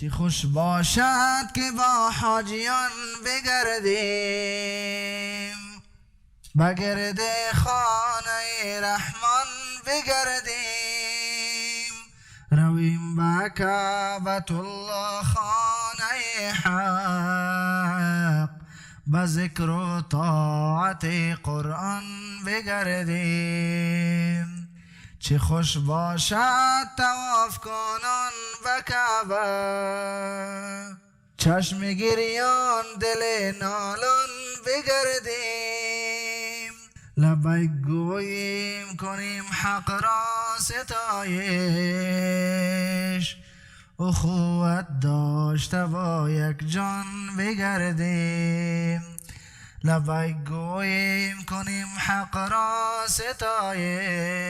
چه خوش باشد که با حاجیان بگردیم، بگرد خانه رحمان بگردیم، رویم به کعبة الله خانه حق، به ذکر و طاعت قرآن بگردیم. چه خوش باشد طواف کنان به کعبه، چشم گریان دل نالان بگردیم، لبیک گوییم کنیم حق را ستایش، اخوت داشته با یک جان بگردیم، لبیک گوییم کنیم حق را ستایش،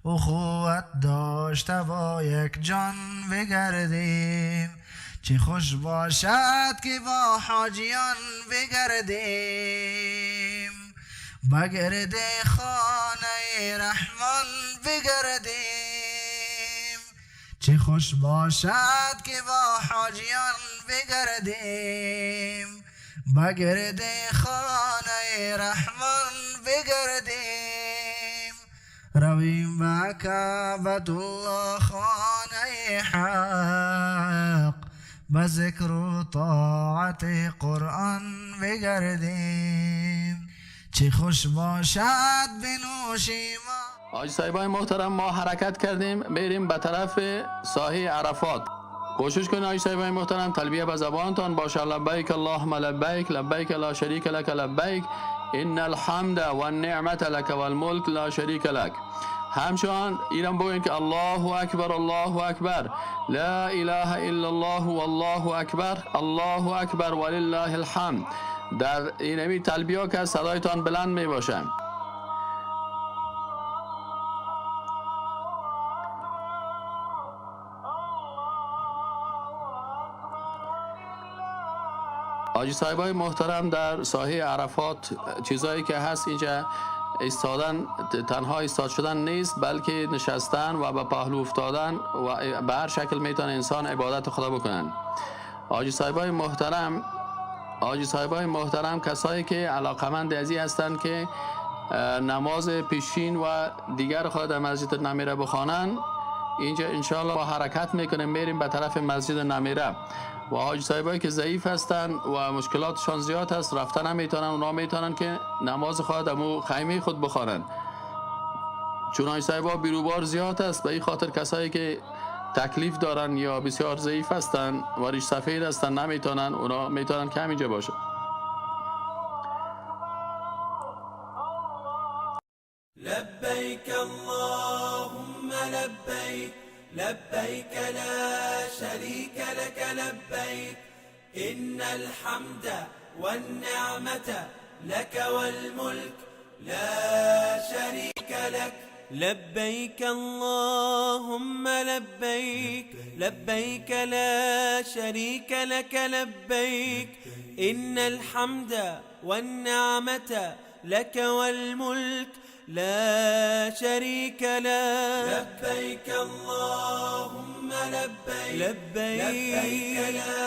اخوت داشته با یک جان بگردیم. چه خوش باشد که با حاجیان بگردیم، بگرد خانه رحمان بگردیم، چه خوش باشد که با حاجیان بگردیم، بگرد خانه رحمان بگردیم، رویم به کعبة الله خانه حق، به ذکر و طاعت قرآن بگردیم. چه خوش باشد بنوشیم. حاجی صاحبای محترم، ما حرکت کردیم میریم به طرف ساحه عرفات. کوشش کنید حاجی صاحبای محترم تلبیه به زبانتان باشه. لبیک اللهم لبیک، لبیک لا شریک لک لبیک، ان الحمد والنعمت لک والملک لا شریک لک. همچنان ایران بگوین که الله اکبر، الله اکبر، لا اله الا الله والله اکبر، الله اکبر ولله الحمد. در اینمی تلبیه که صدایتان بلند می باشه. حاجی صاحبای محترم، در ساحه عرفات چیزایی که هست اینجا ایستادن، تنها ایستاد شدن نیست، بلکه نشستن و به پهلو افتادن و به هر شکل میتونه انسان عبادت خدا بکنن. حاجی صاحبای محترم، حاجی صاحبای محترم، کسایی که علاقمند ازی هستند که نماز پیشین و دیگر خود در مسجد نمیره بخوانن، اینجا انشاءالله با حرکت میکنیم میریم به طرف مسجد نمیره. و حاجی صاحبایی که ضعیف هستن و مشکلاتشان زیاد هست، رفتن نمیتونن، اونا میتونن که نماز خود در مو خیمه خود بخوانن. چون حاجی صاحبا بیروبار زیاد است، به این خاطر کسایی که تکلیف دارن یا بسیار ضعیف هستن و ریش سفید هستن نمیتونن، اونا میتونن که همینجا باشه. لبیک اللهم لبیک، لبیک لا شریک لک لبیک، ان الحمد والنعمة لك والملك لا شریک لک. لبیک اللهم لبیک، لبیک لا شریک لک لبیک، ان الحمد والنعمة لك والملك لا شريك له. لبيك اللهم لبيك، لبيك لا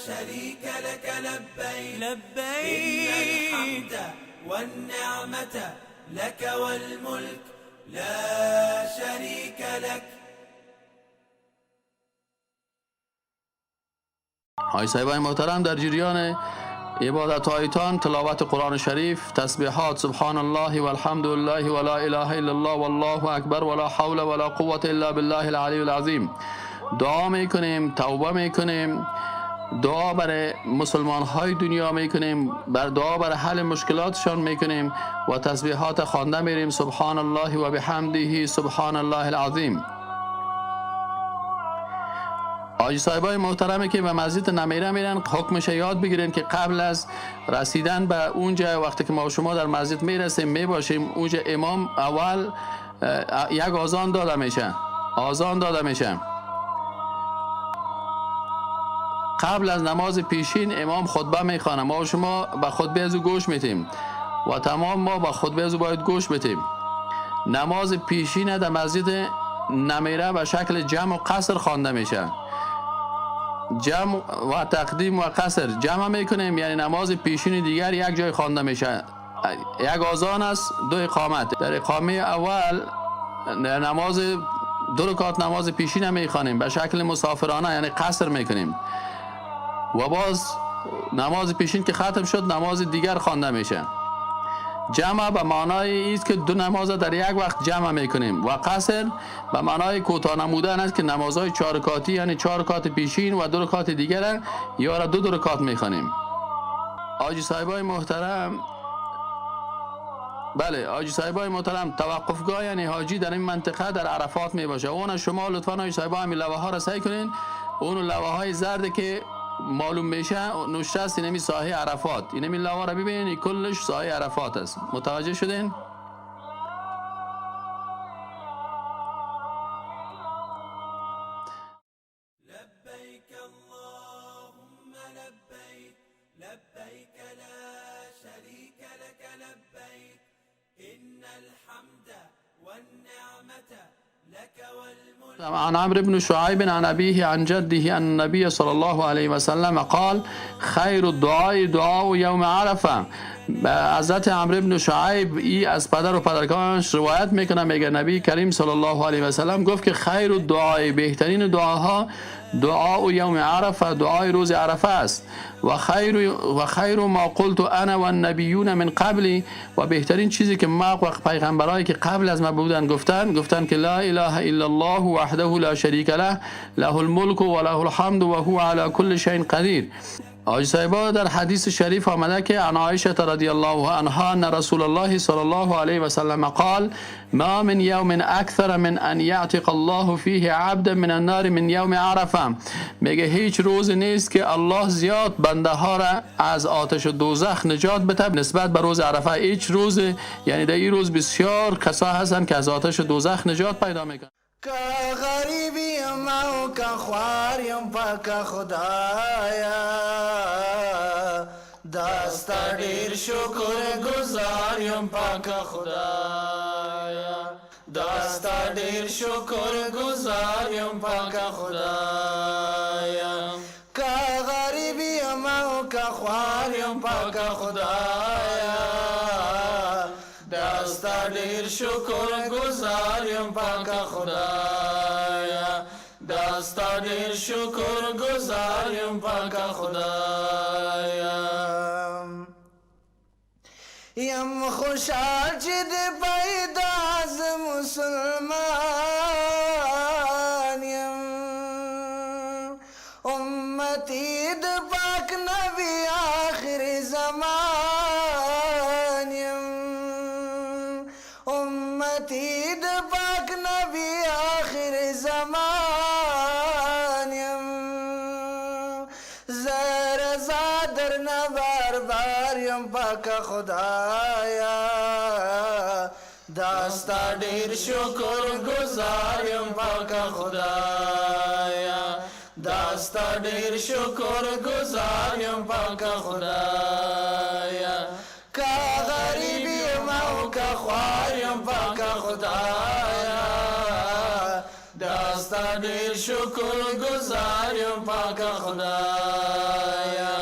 شريك لك لبيك، لبيك إن الحمد والنعمة لك والملك لا شريك لك. حاجی صاحبای محترم، در جریان عبادت هایتان تلاوت قرآن شریف، تسبیحات سبحان الله والحمد لله ولا اله الا الله والله اکبر ولا حول ولا قوة الا بالله العلی العظیم. دعا میکنیم، توبه میکنیم، دعا برای مسلمان های دنیا میکنیم، بر دعا برای حل مشکلاتشان میکنیم و تسبیحات خوانده میریم سبحان الله و بحمده سبحان الله العظیم. حاجی صاحبای محترمی که به مسجد نمیره میرن، حکمش یاد بگیرین که قبل از رسیدن به اونجا، وقتی که ما و شما در مسجد میرسیم میباشیم، اونجا امام اول یک آذان داده میشه، آذان داده میشه. قبل از نماز پیشین امام خطبه میخوانه، ما و شما به خطبه از او گوش میتیم و تمام ما به خطبه از او باید گوش بتیم. نماز پیشین در مسجد نمیره به شکل جمع و قصر خوانده میشه. جمع و تقدیم و قصر جمع میکنیم، یعنی نماز پیشین دیگر یک جای خوانده میشه. یک آذان است، دو اقامت. در اقامه اول نماز دو رکعت نماز پیشین میخوانیم به شکل مسافرانه، یعنی قصر میکنیم، و باز نماز پیشین که ختم شد نماز دیگر خوانده میشه. جمع به معنای است که دو نماز در یک وقت جمع میکنیم و قصر به معنای کوتاه نمودن است که نمازهای 4 رکعتی، یعنی 4 رکعت پیشین و 2 رکعت دیگر یا را 2 رکعت میخوانیم. حاجی صاحبای محترم، بله حاجی صاحبای محترم، توقفگاه یعنی حاجی در این منطقه در عرفات میباشه. اون شما لطفا حاجی صاحبا همین لوحه ها را سعی کنین، اون لوحه های زرد که معلوم میشه نوشته است اینمی ساحه عرفات، اینمی لوحه را ببینین، کلش ساحه عرفات است. متوجه شدین؟ لبیک اللهم لبیک، لبیک لا شریک لک لبیک، ان الحمد والنعمة لك والملك. عن عمرو بن شعيب عن أبيه عن جده أن النبي صلى الله عليه وسلم قال خیر الدعاء دعاء یوم عرفه. حضرت عمرو بن شعیب ای از پدر و پدرکانش روایت میکنه، میگه نبی کریم صلی الله علیه و سلم گفت که خیر الدعاء، بهترین دعاها دعاء یوم عرفه، دعای روز عرفه است. و خیر ما قلت انا والنبیون من قبلی، و بهترین چیزی که ما و پیغمبرایی که قبل از ما بودن گفتن که لا اله الا الله وحده لا شریک له، له الملک و له الحمد و هو علی کل شیء قدیر. حاجی صاحبا در حدیث شریف آمده که عن عایشه رضی الله عنها ان رسول الله صلی الله علیه و سلم قال ما من یوم اکثر من ان یعتق الله فیه عبدا من النار من یوم عرفه. میگه هیچ روز نیست که الله زیاد بنده ها را از آتش دوزخ نجات بده نسبت به روز عرفه. هیچ روز، یعنی در این روز بسیار کسا هستن که از آتش دوزخ نجات پیدا میکنن. که غریبی یم او که خوار یم پاک خدایا، دا ستا ډیر شکر گزار یم پاک خدایا، دا ستا ډیر شکر گزار یم پاک خدایا. که غریبی یم او که خوار یم پاک خدایا، دا ستا ډیر شکر گزار یم پاک خدایا، دا ستا ډیر شکر گزار یم پاک خدایا. یم خوشحال چې د پیدا ز مسلمان یم، امتی د پاک نبی آخر زمان یم، امتی د پاک نبی آخر زمان یم. زه رضا درنه بار بار یم پاک خدایا، دا ستا ډیر شکر گزار یم پاک خدایا، دا ستا ډیر شکر گزار یم پاک خدایا. که غریب یم او که خوار یم پاک خدایا، دا ستا ډیر شکر گزار یم پاک خدایا،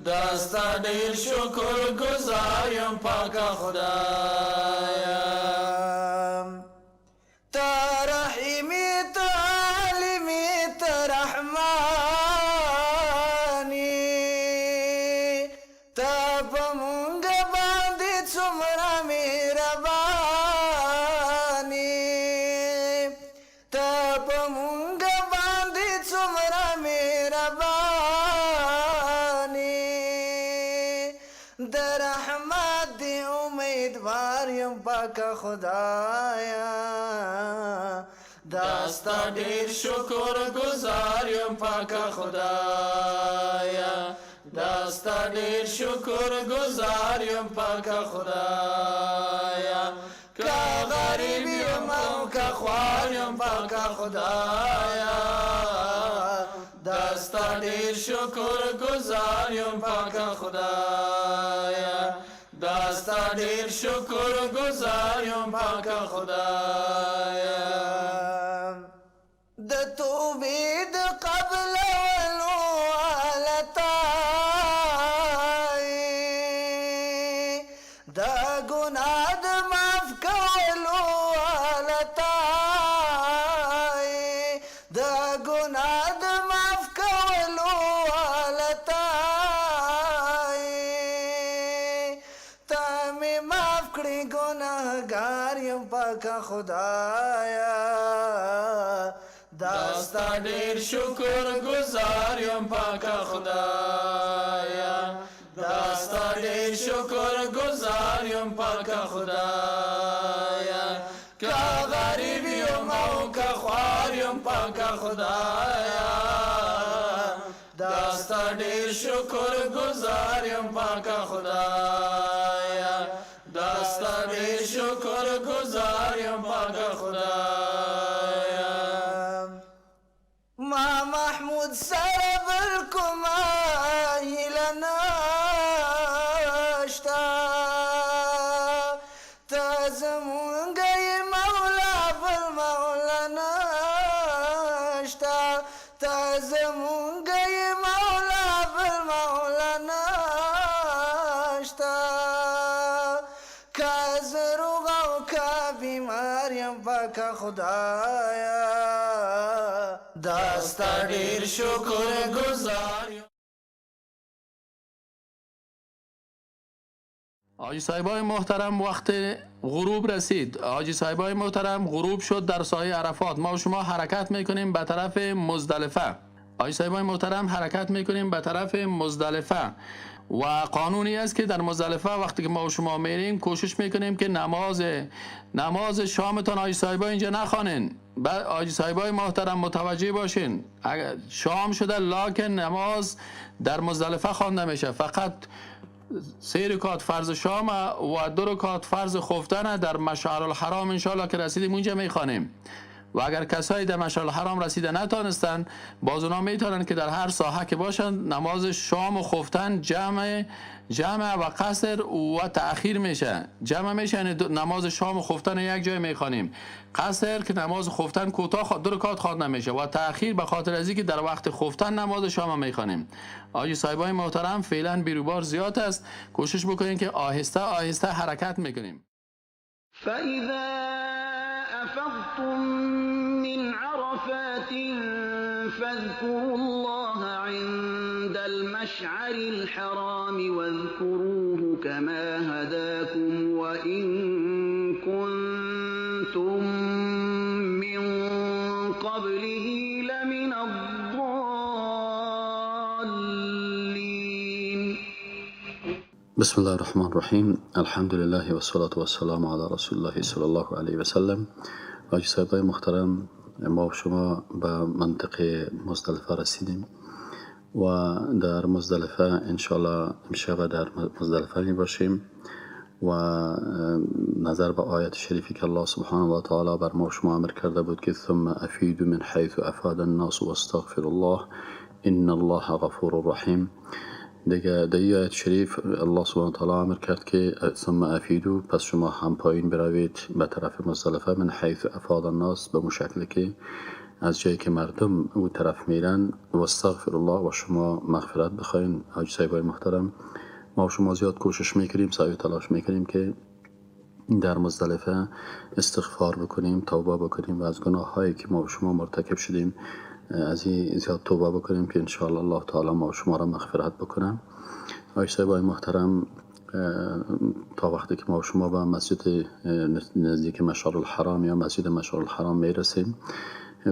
دا ستا ډیر شکر گزار یم پاک خدایا. ته رحیمي ته عالمي ته رحماني، ته په مونږ باندې څومره مهرباني، ته په مونږ باندې څومره مهرباني. د رحمت دې امیدوار یم پاک خدایا، دا ستا ډیر شکر گزار یم پاک خدایا، دا ستا ډیر شکر گزار یم پاک خدایا. که غریب یم او که خوار یم پاک خدایا، دا ستا ډیر شکر گزار یم پاک خدایا، دا ستا ډیر شکر گزار یم پاک خدایا. د توبې د قبلولو گناهگار یم پاک خدایا دا ستا ډیر شکر گزار یم پاک خدایا دا ستا ډیر شکر گزار یم پاک خدایا که غریب یم او که خوار یم پاک خدایا دا ستا ډیر شکر گزار یم پاک خدایا دا ستا ډیر شکر گزار یم پاک خدایا ما محمود سره بل کومه هیله نشته ته زمونږ یې مولا بل مولا نشته ته زمونږ یې مولا بل مولا نشته که زه روغ او که بیمار یم پاک خدایا دا ستا ډیر شکر گزار یم. حاجی صاحبای محترم وقت غروب رسید. حاجی صاحبای محترم غروب شد در ساحه عرفات. ما و شما حرکت میکنیم به طرف مزدلفه. حاجی صاحبای محترم حرکت میکنیم به طرف مزدلفه و قانونی است که در مزدلفه وقتی که ما و شما میریم کوشش میکنیم که نماز شامتان حاجی صاحبای اینجا نخوانین. حاجی صاحبای محترم متوجه باشین، اگر شام شده لکن نماز در مزدلفه خوانده میشه، فقط 3 رکعت فرض شام و 2 رکعت فرض خفتن در مشعر الحرام انشالله که رسیدیم اونجا میخوانیم. و اگر کسایی در مشعر الحرام رسیده نتانستن باز اونا میتونن که در هر ساحه که باشن نماز شام و خفتن جمع و قصر و تأخیر میشه. جمع میشه یعنی نماز شام و خفتن یک جای میخوانیم، قصر که نماز خفتن کوتاه 2 رکعت خوانده میشه و تأخیر به خاطر از اینکه در وقت خفتن نماز شام میخوانیم. حاجی صاحبای محترم فعلا بیروبار زیاد است، کوشش بکنین که آهسته آهسته حرکت میکنیم. فإذا أفضتم من عرفات فاذكروا الله عند المشعر الحرام واذكروه كما هداكم وإن كنتم من قبله لمن الضالين. بسم الله الرحمن الرحیم. الحمد لله والصلاة والسلام علی رسول الله صلی الله علیه و سلم. حاجی صاحبای محترم، ما و شما به منطقه مزدلفه رسیدیم و در مزدلفه انشالله امشب در مزدلفه می باشیم و نظر به آیت شریفی که الله سبحانه و تعالی بر ما و شما امر کرده بود که ثم افیدوا من حیث افاد الناس واستغفر الله ان الله غفور رحیم. دیگه در این آیت شریف الله سبحانه و تعالی امر کرد که ثم افیدو، پس شما هم پایین بروید به طرف مزدلفه، من حیث افاد الناس، به مشکلی که از جایی که مردم او طرف میرن، و استغفر الله، و شما مغفرت بخواین. حاجی صاحبای محترم، ما و شما زیاد کوشش میکنیم، سعی و تلاش میکنیم که در مزدلفه استغفار بکنیم، توبه بکنیم و از گناه هایی که ما و شما مرتکب شدیم از این زیاد توبه بکنیم که انشاءالله الله تعالی ما و شما را مغفرت بکنه. حاجی صاحبای محترم، تا وقتی که ما و شما به مسجد نزدیک مشعر الحرام یا مسجد مشعر الحرام میرسیم،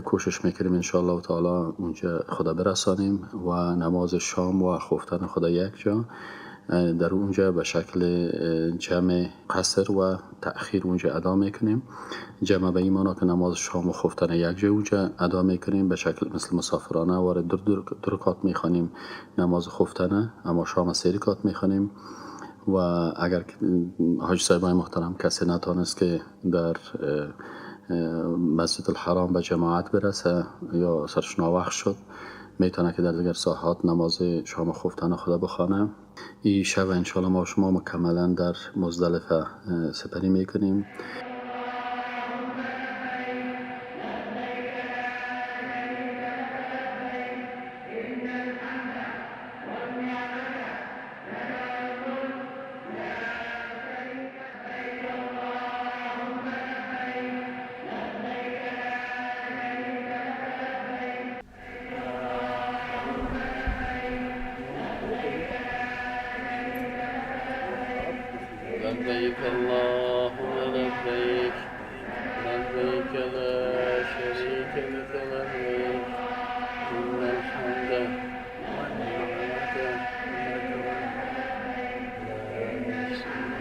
کوشش میکنیم انشاءالله تعالی اونجا خدا برسانیم و نماز شام و خفتن خدا یک جا در اونجا به شکل جمع قصر و تأخیر اونجا ادا میکنیم. جمع به این معنا که نماز شام و خفتن یک جا اونجا ادا میکنیم به شکل مثل مسافرانه، وارد دو رکعت میخوانیم نماز خفتنه، اما شام 3 رکعت میخوانیم. و اگر حاج صاحبای محترم کسی نتانست که در مسجد الحرام به جماعت برسه یا سرش ناوخت شد، میتونه که در دیگر ساحات نماز شام خفتن خدا بخوانه. این شب انشالله ما شما مکملا در مزدلفه سپری میکنیم. لبيك اللهم لبيك لبيك لا شريك لك لبيك إن الحمد والنعمة لك لا شريك.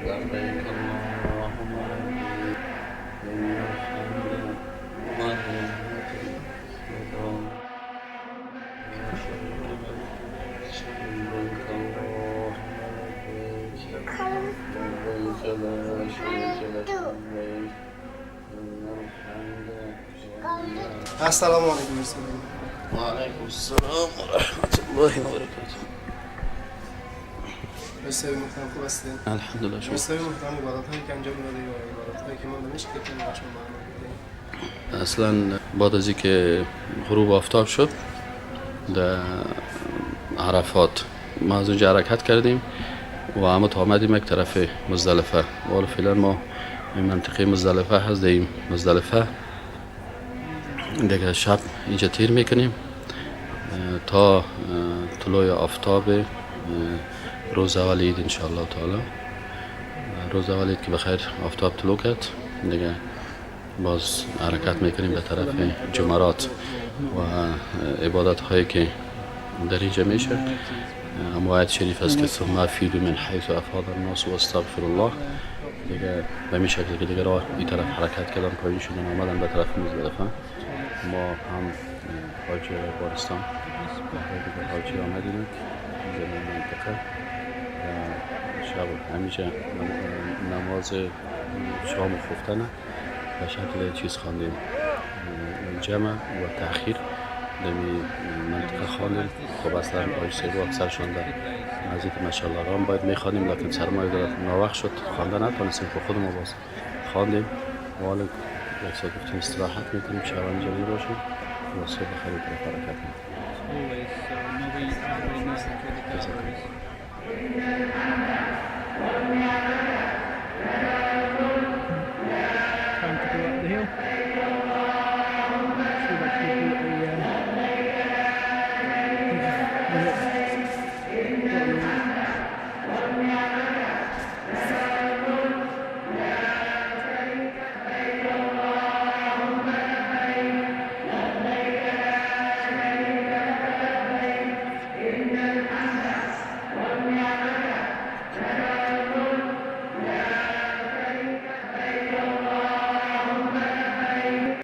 لبيك اللهم لبيك إن الحمد والنعمة لك لبيك اللهم لبيك لبيك لا شريك لك لبيك إن الحمد. السلام علیکم. وعليكم السلام ورحمة الله وبركاته. استاد محترم خوب هستین؟ الحمدلله. شما؟ استاد محترم عبادت هایی که انجام داده یا عبادت هایی که مانده میشه که شما برنامه؟ اصلا بعد از اینکه غروب آفتاب شد در عرفات ما از اونجا حرکت کردیم و اما تا آمدیم یک طرف مزدلفه. ولی فعلا ما این منطقه مزدلفه هست، در این مزدلفه دیگه شب اینجا تیر میکنیم تا طلوع آفتاب روز اول عید انشاءالله تعالی. روز اول عید که بخیر آفتاب طلوع کرد دیگه باز حرکت میکنیم به طرف جمرات و عبادت هایی که در اینجا میشه. اما آیت شریف است که ثم افیدوا من حیث افاض الناس واستغفر الله. دیگه به می شکل که دیگه راه این طرف حرکت کردن، پایین شدن، آمدن به طرف مزدلفه. ما هم حاجی بارستان دیگه حاجی آمدیم اینجا منطقه و شب همیشه نماز شام و خفتنه به شکل چیز خواندیم، جمع و تأخیر در منطقه خواندیم. خب اصلا آج صاحب اکثرشان در نزدیک ماشاءالله رام باید میخوانیم، لکن سرمایه دارد ناوقت شد خوانده نتونستیم، خب خود ما باز خواندیم. و حالا یک ساعت گفتیم استراحت میکنیم، شب اینجا میباشیم و صبح خیلی طرف حرکت میکنیم. Time to go up the hill. So we've actually bought a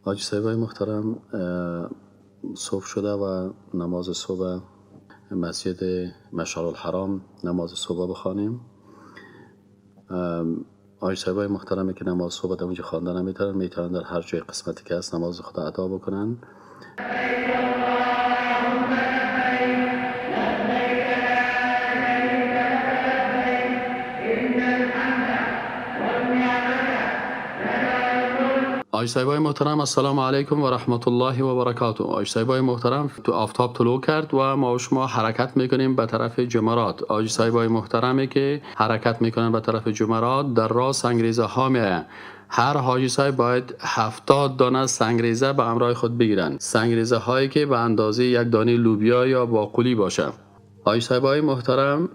حاجی صاحبای محترم، صبح شده و نماز صبح مسجد مشعر الحرام نماز صبح بخوانیم. حاجی صاحبای محترمی که نماز صبح در اونجا خوانده نمیتونن، میتونن در هر جای قسمتی که هست نماز خود ادا بکنن. حاجی صاحبای محترم السلام علیکم و رحمت الله و برکاته. حاجی صاحبای محترم تو آفتاب طلوع کرد و ما و شما حرکت میکنیم به طرف جمرات. حاجی صاحبای محترمی که حرکت میکنن به طرف جمرات در راه سنگریزه ها میآیند. هر حاجی صاحب باید 70 دانه سنگریزه به همراه خود بگیرن، سنگریزه هایی که به اندازه یک دانه لوبیا یا باقولی باشه. حاجی صاحبای محترم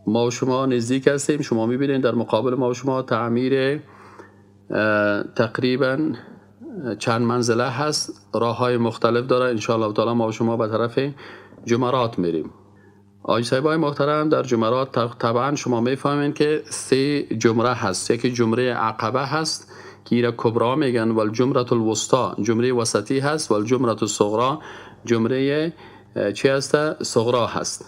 ما و شما نزدیک هستیم، شما میبینید در مقابل ما و شما تعمیر تقریبا چند منزله هست، راه های مختلف داره. انشاءالله تعالی ما و شما به طرف جمرات میریم. حاجی صاحبای محترم، در جمرات طبعا شما میفهمین که سه جمره هست. یکی جمره عقبه هست که ایره کبرا میگن، و الجمره الوسطا جمره وسطی هست، و الجمره الصغرا جمره چی هست؟ صغرا هست.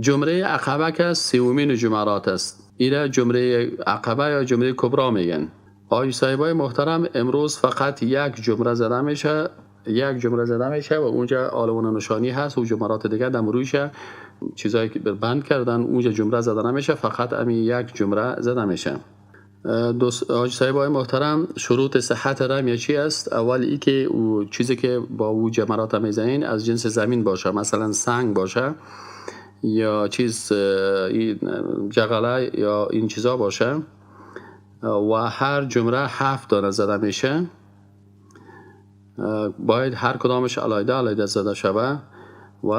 جمره عقبه که سومین جمرات است، ایره جمره عقبه یا جمره کبرا میگن. حاجی صاحبای محترم، امروز فقط یک جمره زده میشه، یک جمره زده میشه و اونجا آلمان نشانی هست و جمرات دیگه دمرویشه چیزایی که بند کردن، اونجا جمره زده نمیشه، فقط امی یک جمره زده میشه. دوست حاجی صاحبای محترم، شروط صحت رمی چی است؟ اول ای که او چیزی که با او جمرات میزنین از جنس زمین باشه، مثلا سنگ باشه یا چیز جغله یا این چیزا باشه. و هر جمره 7 دانه زده میشه، باید هر کدامش علیحده علیحده زده شوه و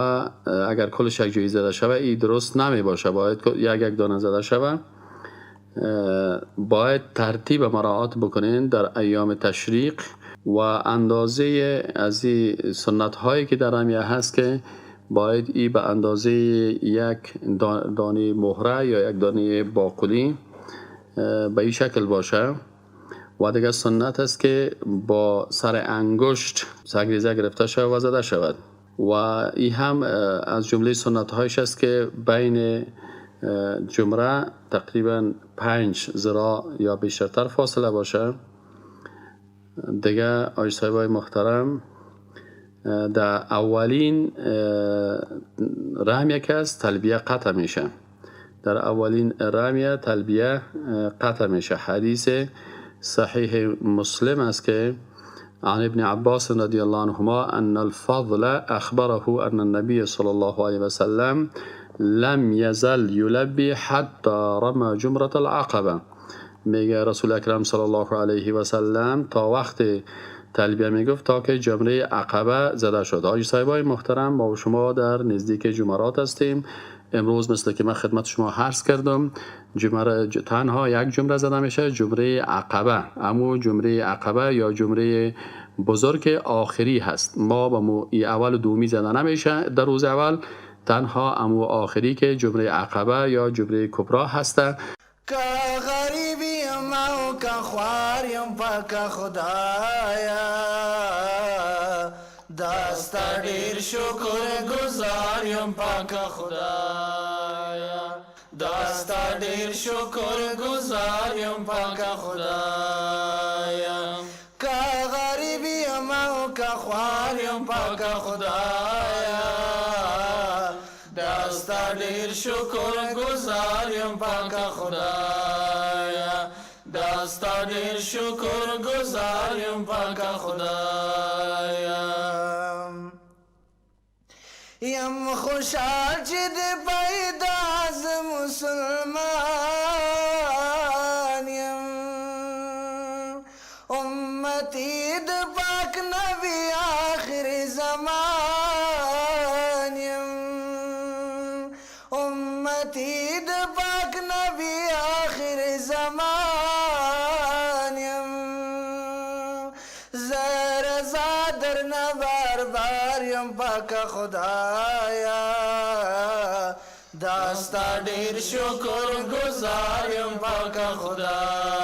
اگر کلش یک جایی زده شوه ای درست نمی باشه، باید یک یک دانه زده شوه. باید ترتیب مراعات بکنین در ایام تشریق و اندازه از این سنت هایی که در رمیه هست که باید ای به اندازه یک دانه مهره یا یک دانه باقولی به این شکل باشه. و دیگه سنت است که با سر انگشت سنگریزه گرفته شود و زده شود. و این هم از جمله سنت هایش است که بین جمره تقریبا 5 ذراع یا بیشترتر فاصله باشه. دیگه حاجی صاحبای محترم، در اولین رمیه که است تلبیه قطع میشه. در اولین رمیه تلبیه قطع میشه. حدیث صحیح مسلم است که عن ابن عباس رضی الله عنهما ان الفضل اخبره ان النبي صلى الله عليه وسلم لم يزل يلبي حتى رمى جمرة العقبه. میگه رسول اکرم صلی الله علیه و سلم تا وقت تلبیه میگفت تا که جمره عقبه زده شد. حاجی صاحبای محترم، ما و شما در نزدیک جمرات هستیم. امروز مثل که من خدمت شما عرض کردم، جمره تنها یک جمره زده میشه، جمره عقبه. اما جمره عقبه یا جمره بزرگ آخری هست. ما با مو اول و دومی زده نمیشه در روز اول، تنها امو آخری که جمره عقبه یا جمره کبرا هسته. که غریب یم او که خوار یم پاک خدایا، دا ستا ډیر شکر گزار یم پاک خدایا، دا ستا ډیر شکر گزار یم پاک خدایا. که غریب یم او که خوار یم پاک خدایا، دا ستا ډیر شکر گزار یم پاک خدایا، دا ستا ډیر شکر گزار یم پاک خدایا. یم خوشحال چې د پیدا ز مسلمان یم، امتی د پاک نبی آخر زمان یم، امتی د پاک نبی آخر زمان یم. زه رضا درنه بار بار یم پاک خدایا، دا ستا ډیر شکر گزار یم پاک خدایا.